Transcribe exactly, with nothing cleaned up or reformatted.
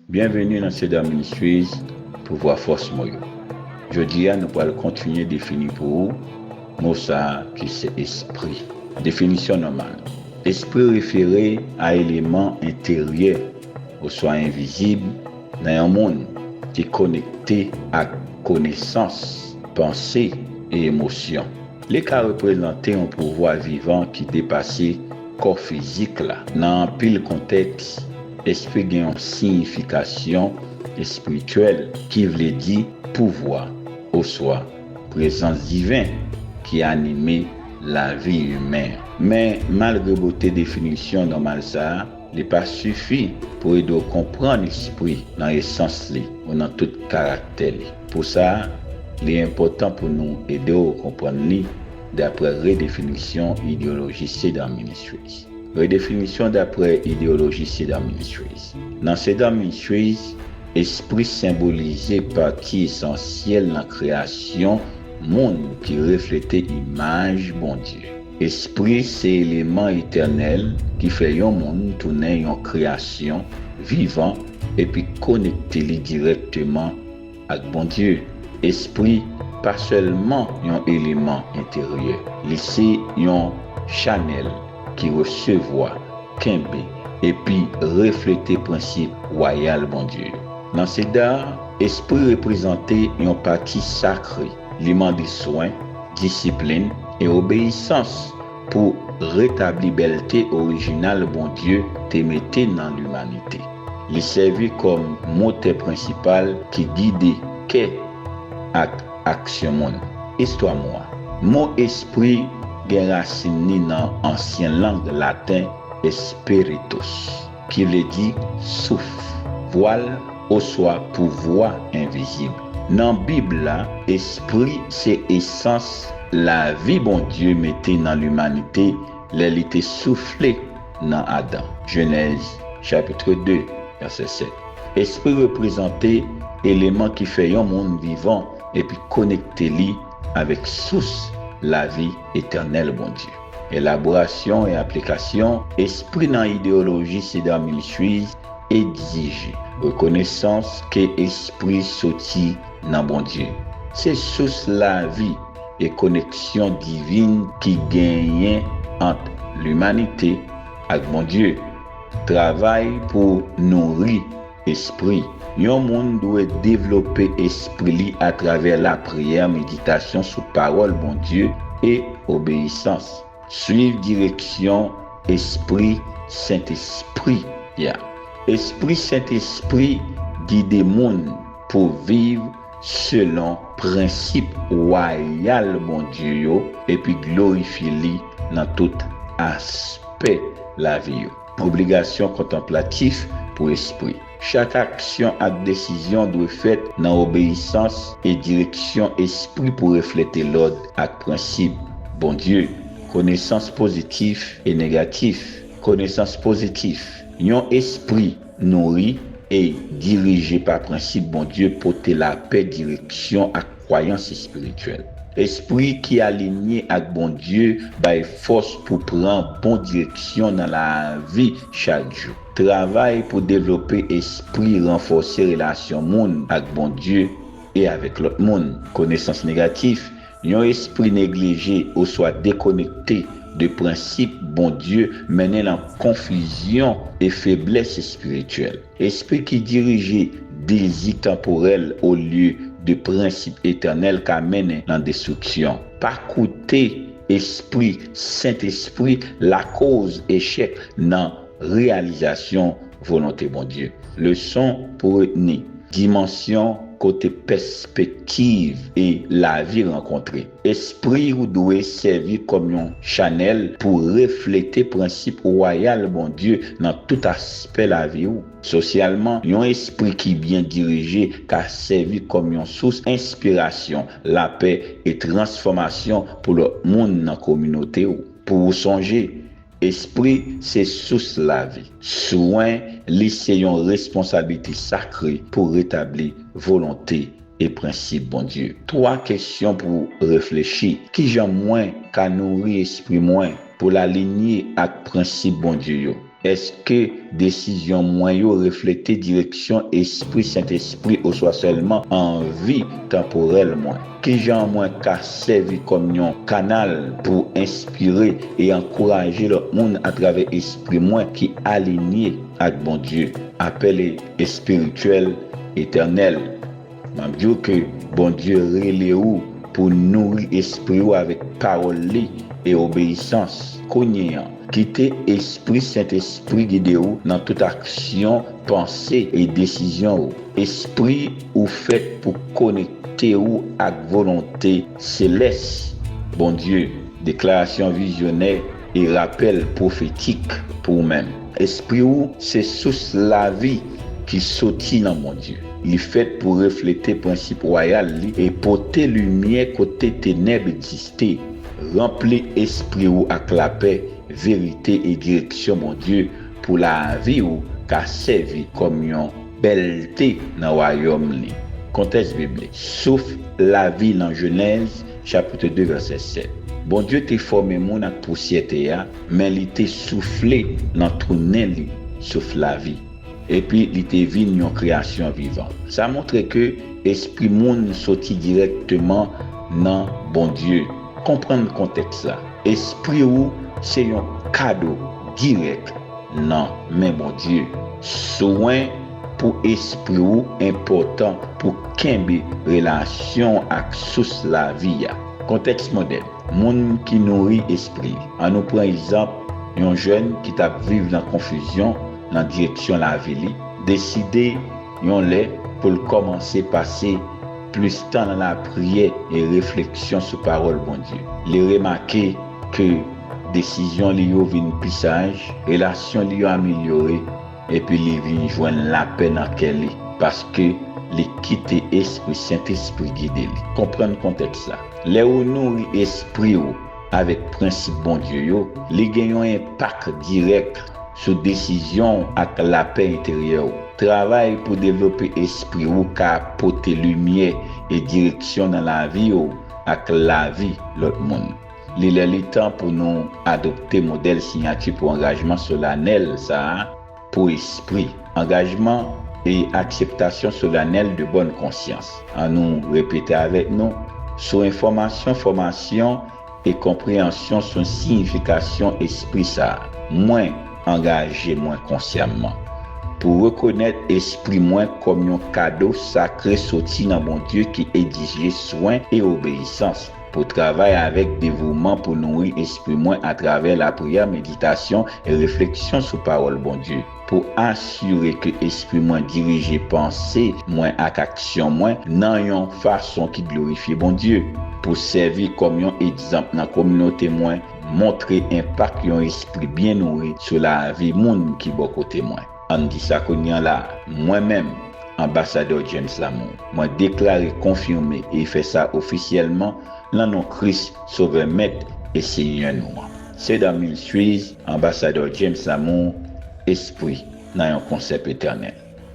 Byenveni nan Cedar Ministries pou vwa fòs mo yo. Jodi a, nou pral kontinye defini pou ou mo sa a ki se espri. Definisyon nòmal. Espri refere a eleman enteryè oswa envizib nan yon moun ki konekte ak konesans, panse e emosyon. Li ka reprezante yon pouvwa vivan ki depase kò fizik la. Nan anpil kontèks, espri gen yon siyifikasyon espirityèl ki vle di pouvwa oswa prezans diven ki anime lavi imen. Men, malgre bote definisyon nòmal sa a, li pa sifi pou ede w konprann espri nan esans li ou nan tout karaktè li. Pou sa, li enpòtan pou nou ede w konprann li dapre redefinisyon ideyoloji Cedar Ministries. Redefinisyon dapre ideyoloji Cedar Ministries. Nan Cedar Ministries, espri senbolize pati esansyèl nan kreyasyon moun ki reflete imaj Bondye. Espri se eleman etènèl ki fè yon moun tounen yon kreyasyon vivan epi konekte li dirèkteman ak Bondye. Espri pa sèlman yon eleman enteryè, li se yon chanèl ki resevwa, kenbe, epi reflete prensip wayal Bondye yo. Nan Cedar, espri reprezante yon pati sakre. Li mande swen, disiplin, e obeyisans pou retabli bèlte orijinal Bondye te mete nan limanite. Li sèvi kòm motè prensipal ki gide kè ak aksyon moun. Istwa mo a. Mo espri gen rasin li nan ansyen lang laten spiritus, ki vle di souf, vwal, oswa pouvwa envizib. Nan Bib la, espri se esans lavi Bondye mete nan limanite lè li te soufle nan Adan. Jenèz, chapit de, vèsè sèt. Espri reprezante eleman ki fè yon moun vivan epi konekte li avèk sous lavi etènèl Bondye. Elaborasyon e aplikasyon. Espri nan ideyoloji Cedar Ministries egzije rekonesans ke espri soti nan Bondye. Se sous lavi e koneksyon divin ki genyen ant limanite ak Bondye. Travay pou nouri espri. Yon moun dwe devlope espri li atravè lapriyè, meditasyon sou pawòl Bondye e obeyisans. Swiv direksyon Espri Sentespri a. Espri Sentespri gide moun pou viv selon prensip wayal Bondye yo epi glorifye li nan tout aspè lavi yo. Obligasyon kontanplatif pou espri. Chak aksyon ak desizyon dwe fèt nan obeyisans e direksyon espri pou reflete lòd ak prensip Bondye. Konesans pozitif e negatif. Konesans pozitif. Yon espri nouri e dirije pa prensip Bondye pote lapè, direksyon ak kwayans espirityèl. Espri ki alinye ak Bondye bay fòs pou pran bon direksyon nan lavi chak jou. Travay pou devlope espri ranfòse relasyon moun ak Bondye e avèk lòt moun. Konesans negatif. Yon espri neglije oswa dekonekte de prensip Bondye mennen nan konfizyon e feblès espirityèl. Espri ki dirije dezi tanporèl olye de prensip etènèl ka mennen nan destriksyon. Pa koute Espri Sentespri lakòz echèk nan reyalizasyon volonte Bondye. Leson pou retni. Dimansyon kote pèspektiv e lavi rankontre. Espri w dwe sèvi kòm yon chanèl pou reflete prensip wayal Bondye nan tout aspè lavi w. Sosyalman, yon espri ki byen dirije ka sèvi kòm yon sous enspirasyon, lapè e transfòmasyon pou lòt moun nan kominote w. Pou w sonje, espri se sous lavi. Swen li se yon responsablite sakre pou retabli volonte e prensip Bondye. Twa kesyon pou reflechi. Kijan mwen ka nouri espri mwen pou l alinye ak prensip Bondye yo? Èske desizyon mwen yo reflete direksyon Espri Sentespri oswa sèlman anvi tanporèl mwen? Kijan mwen ka sèvi kòm yon kanal pou enspire e ankouraje lòt moun atravè espri mwen ki alinye ak Bondye? Apèl espirityèl etènèl. M ap di w ke Bondye rele w pou nouri espri w avèk pawòl li e obeyisans. Kounye a, kite Espri Sentespri gide w nan tout aksyon, panse e desizyon w. Espri ou fèt pou konekte w ak volonte selès Bondye. Deklarasyon vizyonè e rapèl pwofetik pou ou menm. Espri ou se sous lavi ki soti nan Bondye. Li fèt pou reflete prensip wayal li e pote limyè kote tenèb egziste. Ranpli espri ou ak lapè, verite e direksyon Bondye pou lavi ou ka sèvi kòm yon bèlte nan wayòm li. Kontèks biblik. Souf lavi nan Jenèz, chapit de, vèsè sèt. Bondye te fòme moun ak pousyè tè a, men li te soufle nan twou nen li souf lavi. Epi li te vin yon kreyasyon vivan. Sa montre ke espri moun soti dirèkteman nan Bondye. Konprann kontèks la. Espri ou se yon kado dirèk nan men Bondye. Swen pou espri ou enpòtan pou kenbe relasyon ak sous lavi a. Kontèks modèn. Moun ki nouri espri. Ann nou pran egzanp yon jèn ki t ap viv nan konfizyon nan direksyon lavi li, deside yon lè pou l kòmanse pase plis tan nan lapriyè e refleksyon sou pawòl Bondye. Li remake ke desizyon li yo vin pi saj, relasyon li yo amelyore, epi li vin jwenn lapè nan kè li, paske li kite Espri Sentespri gide li. Konprann kontèks la. Lè ou nouri espri w avèk prensip Bondye yo, li gen yon enpak dirèk sou desizyon w ak lapè enteryè w. Travay pou devlope espri w ka pote limyè e direksyon nan lavi w ak lavi lòt moun. Li lè li tan pou nou adopte modèl siyati pou angajman solanèl sa a pou espri. Angajman e akseptasyon solanèl de bòn konsyans. Ann nou repete avèk nou, sou enfòmasyon, fòmasyon e konpreyansyon sou siyifikasyon espri sa a. Mwen angaje mwen konsyamman pou rekonèt espri mwen kòm yon kado sakre soti nan Bondye ki egzije swen e obeyisans, pou travay avèk devouman pou nouri espri mwen atravè lapriyè, meditasyon e refleksyon sou pawòl Bondye, pou asire ke espri mwen dirije panse mwen ak aksyon mwen nan yon fason ki glorifye Bondye, pou sèvi kòm yon egzanp nan kominote mwen, montre enpak yon espri byen nouri sou lavi moun ki bò kote mwen. Ann di sa kounye a la, mwen menm, Anbasadè James Lamour, mwen deklare, konfime e fè sa ofisyèlman nan non Kris, Sovè, Mèt e Senyè nou an. Cedar Ministries, Anbasadè James Lamour, Espri nan yon konsèp etènèl.